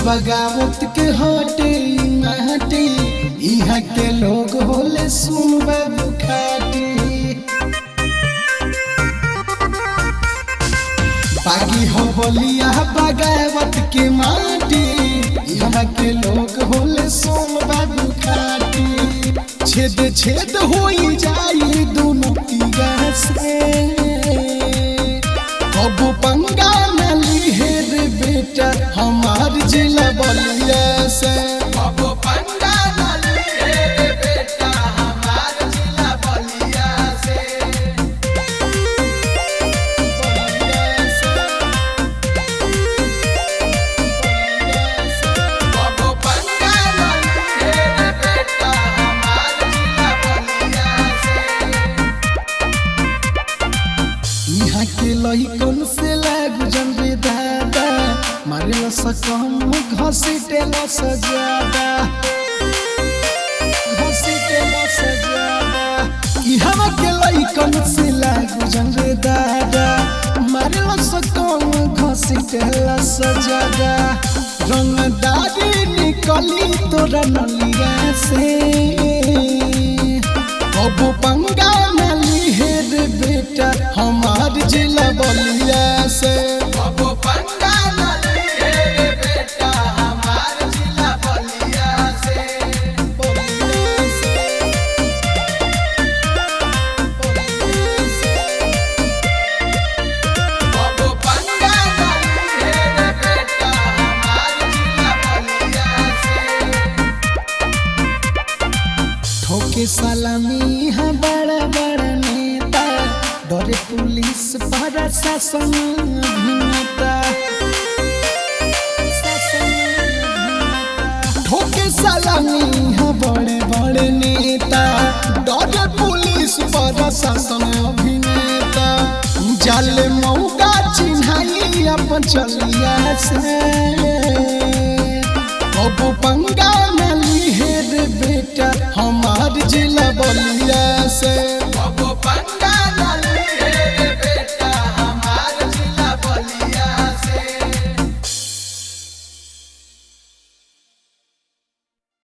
बगावत के हटे माटी, यहाँ के लोग होले सुन बाबू खाटी। बागी हो बलिया बगावत के माटी, यहाँ के लोग होले सुन बाबू खाटी। छेद छेद होई जाई दोनों तिगा से, कबू पंगा न लिहे रे बेटा हमार जिला बलिया से। कबो पंगा न लिहे रे बेटा हमार जिला बलिया से। कबो पंगा न लिहे रे बेटा हमार जिला बलिया से। यहाँ के लइकन से लागू जन रे दादा, मारेला सकम घसीटेला सजादा, घसीटेला सजादा। यहाँ के लइकन से लागू जन रे दादा, मारेला सकम घसीटेला सजादा। रंगदारी निकली तोरा नलिया से, कबू पंगा न लिहे रे बेटा हमार जिला बलिया से। कबो पंगा न लिहे रे बेटा हमार जिला बलिया से। कबो पंगा न लिहे रे बेटा हमार जिला बलिया से। ठोके सलामी यहाँ बड़ा बड़ा नेता, डरे पुलिस प्रशासन अभिनेता। ठोके सलामी यहाँ बड़े बड़े नेता, डरे पुलिस प्रशासन अभिनेता। जाले मौका चिन्हाई अपन चलिया से, कबू पंगा